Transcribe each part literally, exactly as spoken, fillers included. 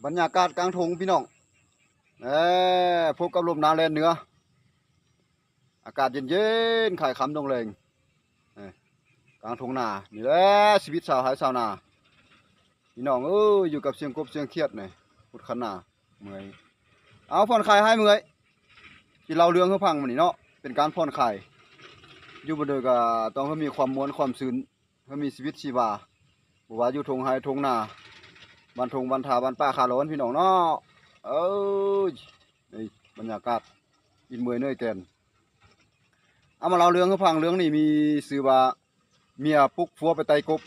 บรรยากาศกลางทงพี่น้อง เอ้อ พบกับลมหนาวแล่นเหนือ อากาศเย็นๆ ค่ำค่ำดงแลง เอ้อ กลางทงนา นี่แหละชีวิตชาวไร่ชาวนา พี่น้องเอ้ย อยู่กับเสียงกบเสียงเขียดนี่ พุดคันนา เมื่อย เอาผ่อนคลายหายเมื่อย สิเล่าเรื่องให้ฟังมื้อนี้เนาะ เป็นการผ่อนคลาย อยู่บ่โดยก็ต้องให้มีความม่วนความซื่น ให้มีชีวิตชีวา บ่ว่าอยู่ทงไร่ทงนา บ้านทงบ้านทา บ้านป่าคาร้อนพี่น้องเนาะ เอ้ย นี่บรรยากาศ อินเมื่อยเนื่อยแก่น เอามาเล่าเรื่องให้ฟัง เรื่องนี้มีชื่อว่า เมียปลุกผัวไปไต่กบ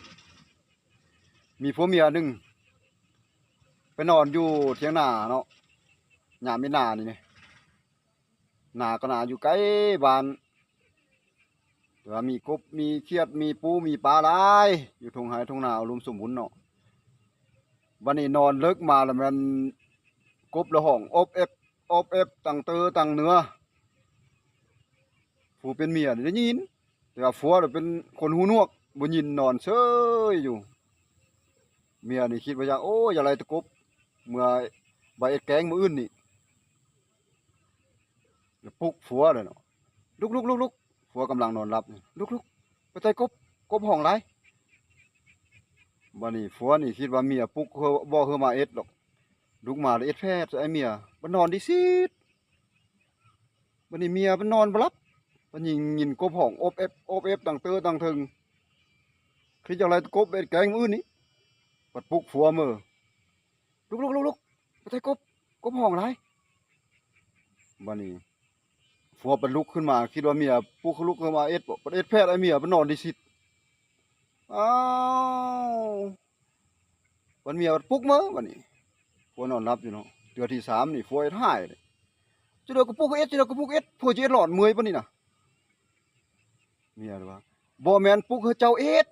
มีผัวเมียหนึ่ง ไปนอนอยู่เถียงนาเนาะ ยามแม่นนานี่นี่ นาก็นาอยู่ใกล้บ้าน แต่ว่ามีกบ มีเขียด มีปู มีปลาหลาย อยู่ทงไร่ทงนาอุดมสมบูรณ์เนาะ บัดนี้นอนเลิกมาแล้วแม่นกบละฮ้องอบแอบ อบแอบ ตังเตอตังเนือ ผู้เป็นเมียนี่ได้ยิน แต่ว่าผัวน่ะเป็นคนหูหนวก บ่ยิน นอนเซยอยู่ เมียนี่คิดว่าอยาก โอ้ย อยากได้แต่กบ เมื่อบ่เฮ็ดแกงมื้ออื่นนี่ แล้วปลุกผัวเลยเนาะ ลุกลุกลุกลุก ผัวกำลังนอนหลับนี่ ลุกลุก ไปไต่กบ กบฮ้องหลาย บัดนี้ผัวนี่คิดว่าเมียปลุกเฮา บ่เฮามาเฮ็ดดอก ลุกมาแล้วเฮ็ดแพดใส่เมีย บัดนอนดีซีด บัดนี้เมียมันนอนบ่หลับ บัดนี้ยินกบฮ้องอบแอบ อบแอบ ตังเตอตังเทิง คิดอยากได้กบเฮ็ดแกงมื้ออื่นนี่ บัดปลุกผัวเมิน ลุกลุกลุกลุก ไปไต่กบ กบฮ้องหลาย บัดนี้ผัวบัดลุกขึ้นมา คิดว่าเมียปลุกลุกขึ้นมาเฮ็ดบ่ บัดเฮ็ดแพดใส่เมีย บัดนอนดีซีด อ้าว บัดเมียบัดปลุกเมินบัดนี้ ผัวนอนหลับอยู่เนาะ เทื่อที่สามนี่ผัวเฮ็ดหายเลย จั่งใดก็ปลุกเฮ็ด จั่งใดก็ปลุกเฮ็ด ผัวสิเฮ็ดหลอดเมื่อยปานนี้น่ะ เมียว่า บ่แม่นปลุกให้เจ้าเฮ็ด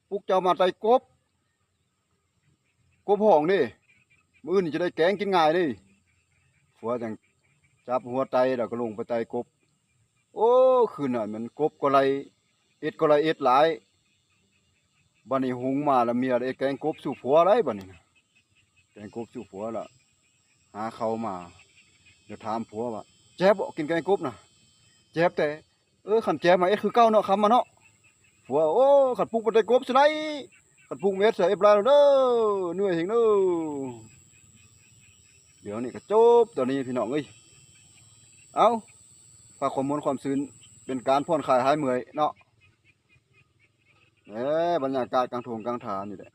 ปลุกเจ้ามาไต่กบ กบฮ้องเด้ มื้ออื่นจะได้แกงกินง่ายเด้ ผัวจั่งจับหัวไต่แล้วก็ลงไปไต่กบ โอ้ คืนนั้นมันกบก็ไล่ เอ็ดก็ไล่เอ็ดหลาย บัดนี้หุงมาแล้วเมียได้แกงกบสู่ผัวได้บัดนี้นะ แกงกบสู่ผัวละ หาข้าวมา เดี๋ยวถามผัวว่า แจ๊บบ่กินแกงกบน่ะ แจ๊บแต่ เออ คันแจ๊บมาเอ็ดคือเก่าเนาะ ค่ำมาเนาะ ผัว โอ้ คันปลุกบ่ได้กบสิได้ คันปลุกเม็ดใส่เอ็ดหลายแล้วเด้อ เหนื่อยแฮงเด้อ เดี๋ยวนี้ก็จบตอนนี้พี่น้องเอ้ย เอ้า ฝากความม่วนความซื่น เป็นการผ่อนคลายหายเมื่อยเนาะ เอ้ บรรยากาศกลางทงกลางทานี่แหละ